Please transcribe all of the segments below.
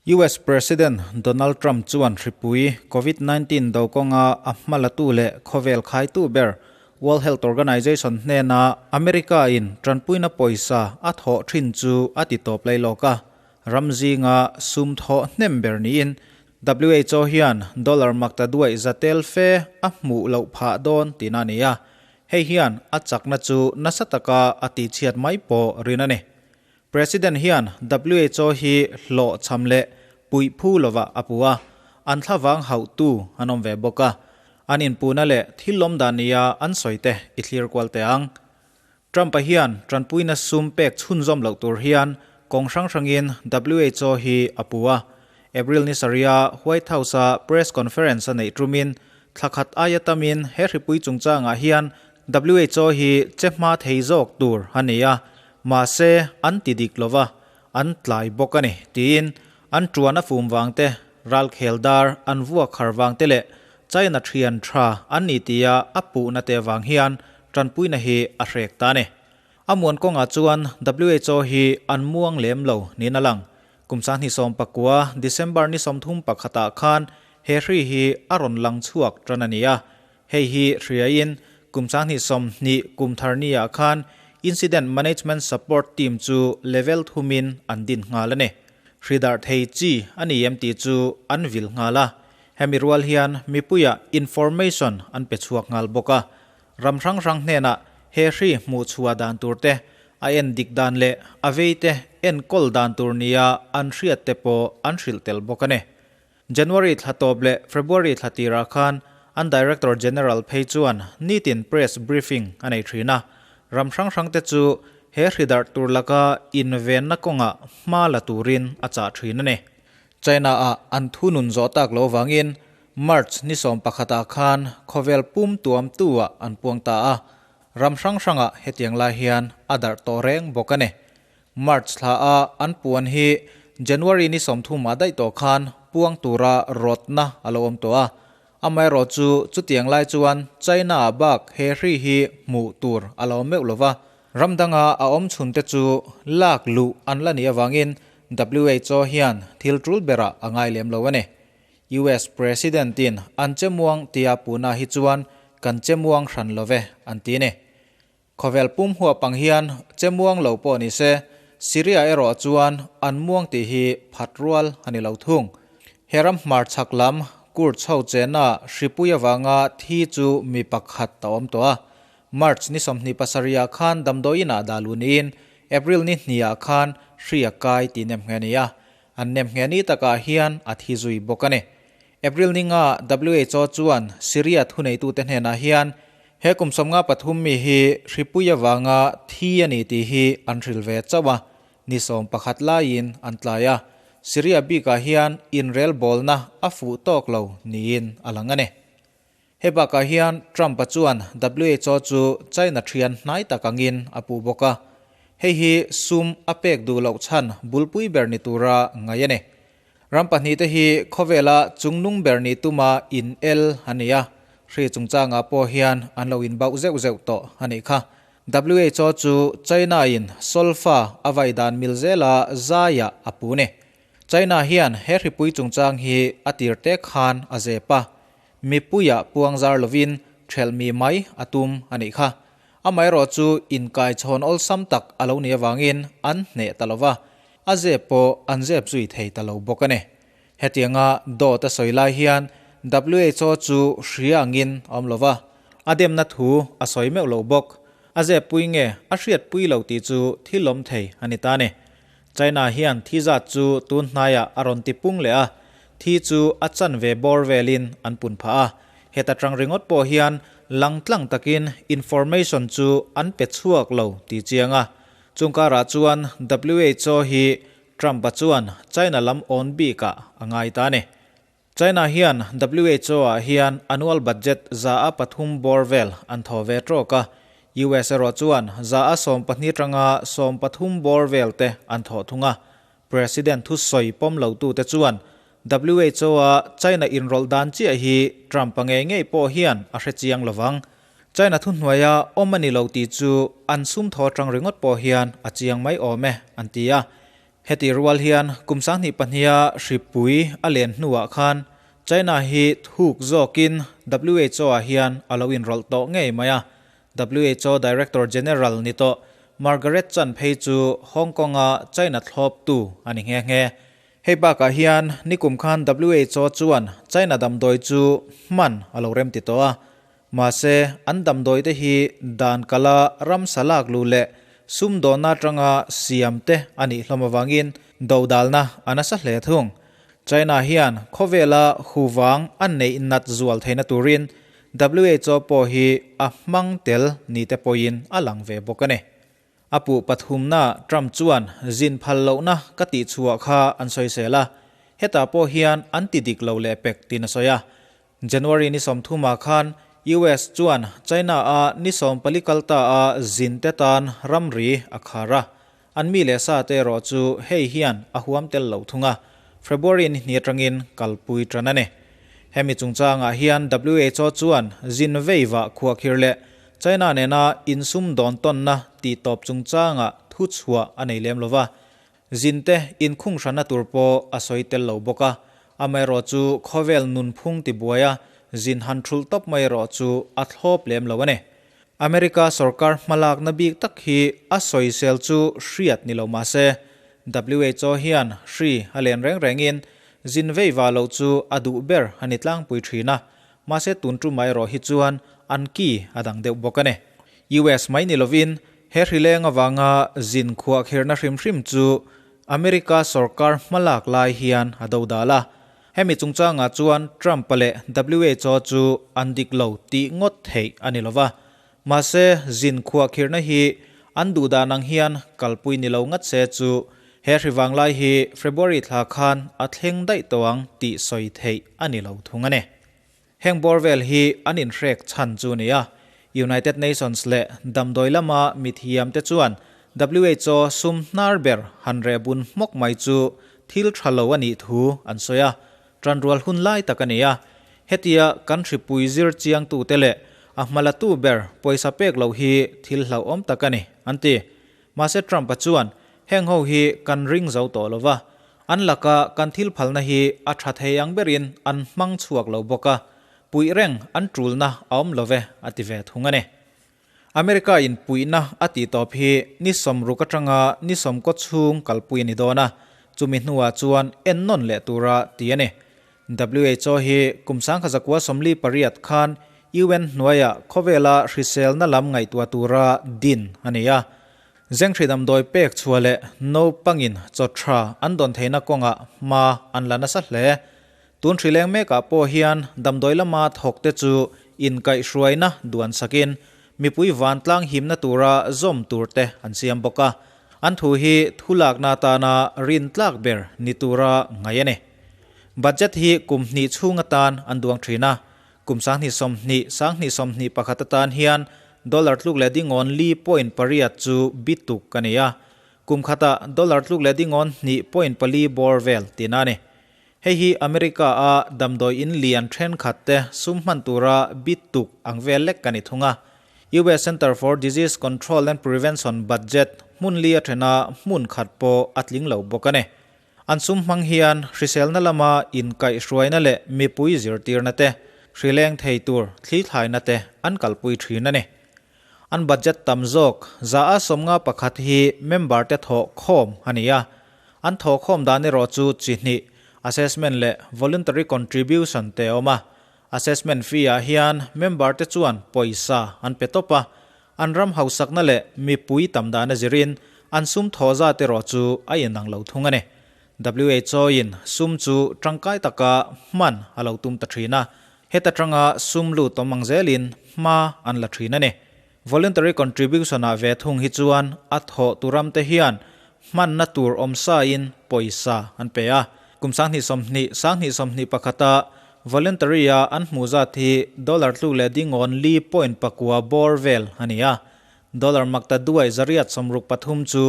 US President Donald Trump chuan hripui Covid 19 do kawnga a hmalatu leh khawvel khaitu ber World Health Organization hnena America in tanpuina pawisa a thawh thin chu a ti tawp lai lawk a, ram zinga sum thawh hnem ber niin WHO hian dollar makta duai zatel fe a hmuh loh phah dawn tihna a ni a, hei hian a chakna chu nasa taka a tihchhiat mai pawh rin a ni. President hian WHO hi hlawh cham leh puih phu lovah a pu a, an thlavang hauhtu an awm ve bawk a, an inpuhna leh thil lawm dan nia an sawi te i thlir kual teh ang. Trump-a hian tanpuina sum pek chhunzawm loh tur hian kawng hrang hrangin WHO hi a pu a. April ni sarih-a White House-a press conference a neih tumin thla khat aia tamin he hripui chungchangah hian WHO hi che hma thei zawk tur a ni a, mahse an ti dik lo va, an tlai bawk a ni, tiin an tuan a fum vang te, ralkhel dar an vuak har vang te leh China thian tha an ni tia a puhna te vang hian tanpuina hi a hrek ta a ni. A muan kawngah chuan WHO hi an muang lem lo niin a lang. Kum 2019 December ni 31 ah khan he hri hi a rawn lang chhuak tan a ni a, Hei hi hriain kum 2020 kum thar ni ah khan Incident Management Support Team chu level thumin an din nghal a ni. Hri darh thei chi a ni em tih chu an vil nghal a. Hemi rual hian mipuiah information an pe chhuak nghal bawk a. Ram hrang hrang hnenah he hri hmuh chhuah dan tur te, a en dik dan leh a vei te enkawl dan tur nia an hriat te pawh an hrilh tel bawk a ni. January thla tawp leh February thla tirah khan an Director General phei chuan nitin press briefing a nei thin a, ram hrang hrang te chu he hri darh tur laka invenna kawngah hma la turin a chah thin a ni. China-ah an thunun zawh tak lo vangin March ni 11 ah khan khawvel pum tuam tu ah an puang ta a, ram hrang hrangah hetiang lai hian a darh tawh reng bawk a ni. March thla a an puan hi January ni 30 ah daih tawh khan puang tura rawtna a lo awm tawh a. Amaherawh chu chutiang lai chuan China ah bak he hri hi hmuh tur a lo awm meuh lova, ram danga a awm chhun te chu lak luh an la nih avangin WHO hian thil tul berah a ngai lem lo a ni. US President in an che muang tia puhna hi chuan kan che muang hran love an ti a ni. Khawvel pum huap ang hian che muang lo pawh ni se, Syria erawh chuan an muang tih hi phat rual a ni lo thung. He ram hmar chhak lam Kurds ho chenna hripui avanga thi chu mi pakhat a awm tawh a. March ni 27 ah khan damdawiin ah dah luh niin April ni hnih ah khan hri a kai tih nem nghe a ni a. An nem nghe ni takah hian a thi zui bawk a ni. April ni nga WHO chuan Syria thuneitute hnenah hian he kum 53 mi hi hripui avanga thi a ni tih hi an hril ve chauh a, ni 11 laiin an tlai a. Syria bikah hian inrel bawlna a fuh tawk lo niin a lang a ni. He bakah hian Trump-a chuan WHO chu China thian hnai tak angin a puh bawk a, hei hi sum a pek duh loh chhan bulpui ber ni tura ngaih a ni. Ram pahnih te hi khawvela chungnung ber ni tuma in el a ni a, hri chungchangah pawh hian an lo inbauh zeuh zeuh tawh a nih kha. WHO chu China-in solfa a vai dan mil zela zaiah a pu ni. China hian he hripui chungchang hi a tir tek khan a zep a, mipuiah puang zar lovin thelh mi mai a tum a nih kha. Amaherawh chu inkaichhawn awlsam tak a lo nih avangin an hneh ta lova, a zep pawh an zep zui thei ta lo bawk a ni. Hetianga dawt a sawi lai hian WHO chu hria angin a awm lova, a demna thu a sawi meuh lo bawk. A zep pui nge a hriat pui lo tih chu thil awm thei a ni ta a ni. China hian thi zat chu tun hnaiah a rawn ti pung leh a, thi chu a chanve bawr velin an pun phah a. Heta tang ringawt pawh hian langtlang takin information chu an pe chhuak lo tih chiang a. Chung karah chuan WHO hi Trump-a chuan China lam awn bikah a ngai ta a ni. China hian WHO ah hian annual budget 3% bawr vel an thaw ve tawk a, US erawh chuan 12% tanga 13 bawr vel te an thawh thung a. President thusawi pawm lo tute chuan WHO a China inrawlh dan chiah hi Trump-a ngei ngei pawh hian a hre chiang lovang. China thuhnuaia awm a ni lo tih chu an sum thaw tang ringawt pawh hian a chiang mai awm e, an ti a. Heti rual hian kum 2002a hripui a len hnuah khan China hi thuk zawkin WHO ah hian a lo inrawlh tawh ngei mai a. WHO Director General ni tawh Margaret Chan phei chu Hong Kong-a China thlawptu a ni nghe nghe. Hei bakah hian nikum khan WHO chuan China damdawi chu hman a lo rem ti tawh a. Mahse, an damdawi te hi dan kala ramsa lak luh leh sumdawnna atanga siam te a nih hlawm avangin dodalna a nasa hle thung. China hian khawvela huvang a neih nat zual theihna turin WHO pawh hi a hmang tel ni te pawhin a lang ve bawk a ni. A puh pathumna Trump chuan zin phal lohna ka tih chhuah kha an sawisel a, hetah pawh hian an ti dik lo leh pek tiin a sawi a. January ni 30 ah khan US chuan China a ni 14 kal ta a zin te tan ramri a khar a, an mi leh sa te erawh chu hei hian a huam tel lo thung a, February ni hnih atangin kalpui tan a ni. Hemi chungchangah hian WHO chuan zin veivah khuahkhir leh China nena insumdawn tawnna tih tawp chungchangah thu chhuah a nei lem lova, zinte inkhung hranna tur pawh a sawi tel lo bawk a. Amaherawh chu khawvel nunphung tibuaia zin han thulh tawp mai erawh chu a thlawp lem lo a ni. America sorkar hmalakna bik tak hi a sawisel chu hriat ni lo mah se, WHO hian hri a len reng rengin zin veiva loh chu a duh ber a ni tlangpui thin a, Mahse tun tumah erawh hi chuan an ki a dang deuh bawk a ni. US mai ni lovin he hrileng avanga zin khuah khirna hrim hrim chu America sorkar hmalak lai hian a do dal a. Hemi chungchangah chuan Trump-a leh WHO chu an dik lo tih ngawt theih a ni lova. Mahse zin khuah khirna hi an duh dan ang hian kalpui ni lo ngat se chu he hri vanglai hi February thla khan a thleng daih tawh ang tih sawi theih a ni lo thung a ni. Heng bawr vel hi an inhrek chhan chu a ni a, United Nations leh damdawi lama mithiam te chuan WHO sum hnar ber han reh bun hmawk mai chu thil tha lo a nih thu an sawi a, Tanrual hun lai tak a ni a, hetia kan hripui zir chiangtute leh a hmalatu ber pawisa pek loh hi thil hlauhawm tak a ni, an ti. Mahse Trump-a chuan, Heng ho hi kan ring zo tawh lo va, an laka kan thil phalna hi a tha thei ang berin an hmang chhuak lo bawk a, puih reng an tulna a awm lo ve, a ti ve thung a ni. America in puihna a tih tawp hi ni 60 atanga ni 90 chhung kalpui a ni dawn a, chumi hnuah chuan ennawn leh tura ti a ni. WHO hi kum 1948 khan UN hnuaiah khawvela hriselna lam ngaihtuah tura din a ni a. Zenghri damdawi pek chhuah leh naupangin chaw tha an dawn theihna kawngah hma an la nasa hle. Tun hrileng mekah pawh hian damdawi lama thawkte chu inkaihhruaina duan sakin mipui vantlang himna tura zawm turte an siam bawk a. An thu hi thulakna atana rintlak ber ni tura ngaih a ni. Budget hi kum hnih chhung atan an duang thin a, kum 2020, 2021 atan hian dollar tluk leh dingawn li point pariat chu bituk a ni a, kum khatah dollar tluk leh dingawn hnih point pali bawr vel tihna a ni. Hei hi America a damdawi in lian thenkhat te sum hman tura bit tuk ang vel lek ka ni thung a. US Center for Disease Control and Prevention budget hmun li a thena hmun khat pawh a tling lo bawk a ni. An sum hmang hian hriselna lama inkaihhruaina leh mipui zirtirna te, hrileng thei tur thlithlaina te an kalpui thin a ni. An budget tam zawk 51% hi member te thawh khawm a ni a. An thawh khawm dan erawh chu chi hnih, assessment leh voluntary contribution te a awm a. Assessment fee ah hian member te chuan pawisa an pe tawp a, an ram hausakna leh mipui tam dan a zirin an sum thawh zat erawh chu a inang lo thung a ni. WHO in sum chu tangkai taka hman a lo tum ta thin a, heta tanga sum lut awm ang zelin hma an la thin a ni. Voluntary contribution ah ve thung hi chuan a thawh tu ram te hian hmanna tur awm sa in pawisa an pe a. Kum 2020, 2021 a voluntary a an hmuh zat hi dollar tluk leh dingawn li point pakua bawr vel a ni a. Dollar makta duai 863 chu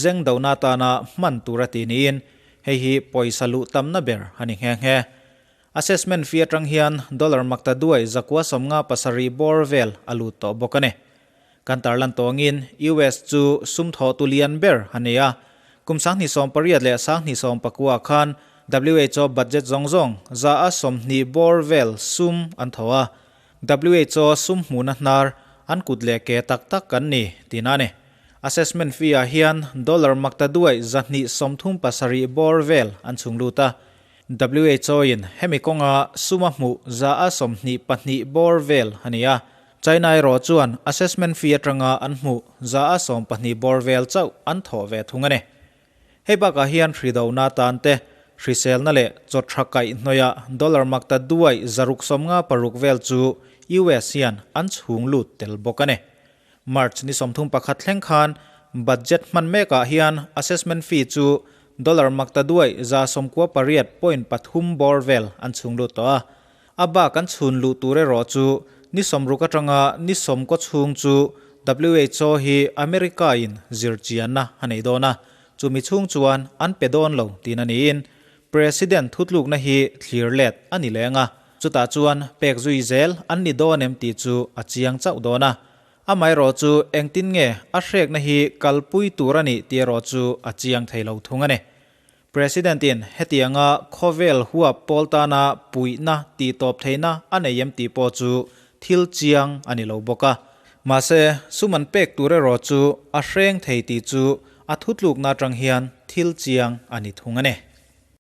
zeng dohna atana hman tur a ti niin hei hi pawisa luh tamna ber a ni nghe nghe. Assessment fee atang hian dollar makta duai 957 bawr vel a lut tawh bawk a ni. Kan tarlan tawngin US chu sum thawhtu lian ber a ni a. Kum 2018 leh 2019 khan WHO budget zawng zawng 20% bawr vel sum an tho a. WHO sum hmuhna hnar an kut leh ke tak tak kan ni tihna a ni. Assessment fee ah hian dollar makta duai 237 bawr vel an chhung lut a. WHO in hemi kawnga suma hmuh 22% bawr vel a ni a. China erawh chuan assessment fee atanga an hmuh 12% bawr vel chauh an thawh ve thung a ni. Hei bakah hian hridona tan te, hriselna leh chawtha kaih hnawih dollar makta duai 656 vel chu US hian an chhung lut tel bawk a ni. March ni 31 thleng khan budget hman mekah hian assessment fee chu dollar makta duai 98.3 bawr vel an chhung lut tawh a. A bak an chhun luh tur erawh chu ni 60 atanga ni 90 chhung chu WHO hi America in zirchianna a nei dawn a. Chumi chhung chuan an pe dawn lo tin a niin President thutlukna hi thlir let a ni lenga. Chutah chuan pek zui zel an ni dawn em tih chu a chiang chauh dawn a. Amaherawh chu engtin nge a hrekna hi kalpui tur a nih tih erawh chu a chiang thei lo thung a ni. President in hetianga khawvel huap pawl tana puihna tih tawp theihna a nei em tih pawh chu thil chiang a ni lo bawk a. Mahse, sum an pek tur erawh chu a hreng thei tih chu a thutlukna atang hian thil chiang a ni thung a ni.